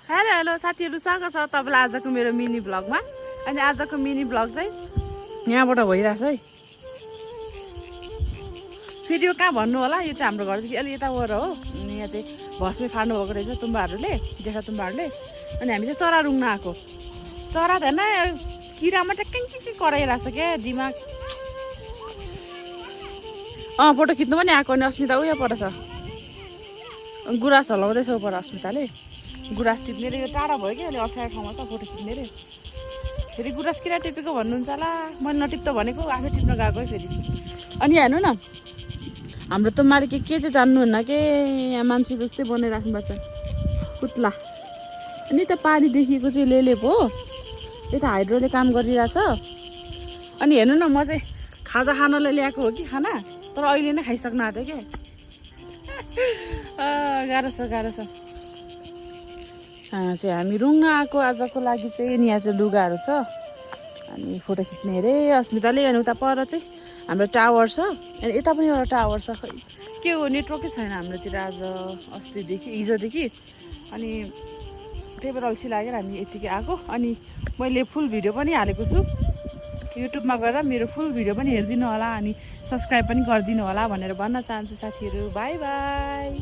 Hello hello साथीहरू, स्वागत छ तपाईँलाई आजको मेरो मिनी भ्लगमा। अनि आजको मिनी भ्लग चाहिँ यहाँबाट भइरहेछ है। फेरि यो कहाँ भन्नु होला, यो चाहिँ हाम्रो घरदेखि अलि यता वर हो। अनि यहाँ चाहिँ भस्मी फाड्नु भएको रहेछ तुम्बाहरूले, जेठा तुम्बाहरूले। अनि हामी चाहिँ चरा रुङ्न आएको। चरा त होइन, किरा मात्रै के कराइरहेछ क्या दिमाग। फोटो खिच्नु पनि आएको। अनि अस्मिता उयो पर छ, गुराँस हलाउँदैछ पर अस्मिताले। गुराँस टिप्ने रे, यो टाढा भयो कि अलि अप्ठ्यारो ठाउँमा त फोटो खिच्ने रे। फेरि गुराँस किरा टिपेको भन्नुहुन्छ होला, मैले नटिप्न भनेको, आफै टिप्न गएको है फेरि। अनि हेर्नु न, हाम्रो त माले के चाहिँ जान्नुहुन्न के, यहाँ मान्छे जस्तै बनाइराख्नु भएको छ पुत्ला। अनि त पानी देखिएको चाहिँ लेले पो, यता हाइड्रोले काम गरिरहेछ। अनि हेर्नु न, म चाहिँ खाजा खानलाई ल्याएको हो कि खाना, तर अहिले नै खाइसक्न आँट्यो क्या। गाह्रो छ गाह्रो छ। चाहिँ हामी रुङ्न आएको आजको लागि चाहिँ। यहाँ चाहिँ लुगाहरू छ, अनि फोटो खिच्ने अरे अस्मिताले। अनि उता पर चाहिँ हाम्रो टावर छ, अनि यता पनि एउटा टावर छ। खै के हो, नेटवर्कै छैन हाम्रोतिर आज, अस्तिदेखि हिजोदेखि। अनि त्यही भएर अल्छी लागेर हामी यतिकै आएको। अनि मैले फुल भिडियो पनि हालेको छु युट्युबमा गएर, मेरो फुल भिडियो पनि हेरिदिनु होला, अनि सब्सक्राइब पनि गरिदिनु होला भनेर भन्न चाहन्छु साथीहरू। By by.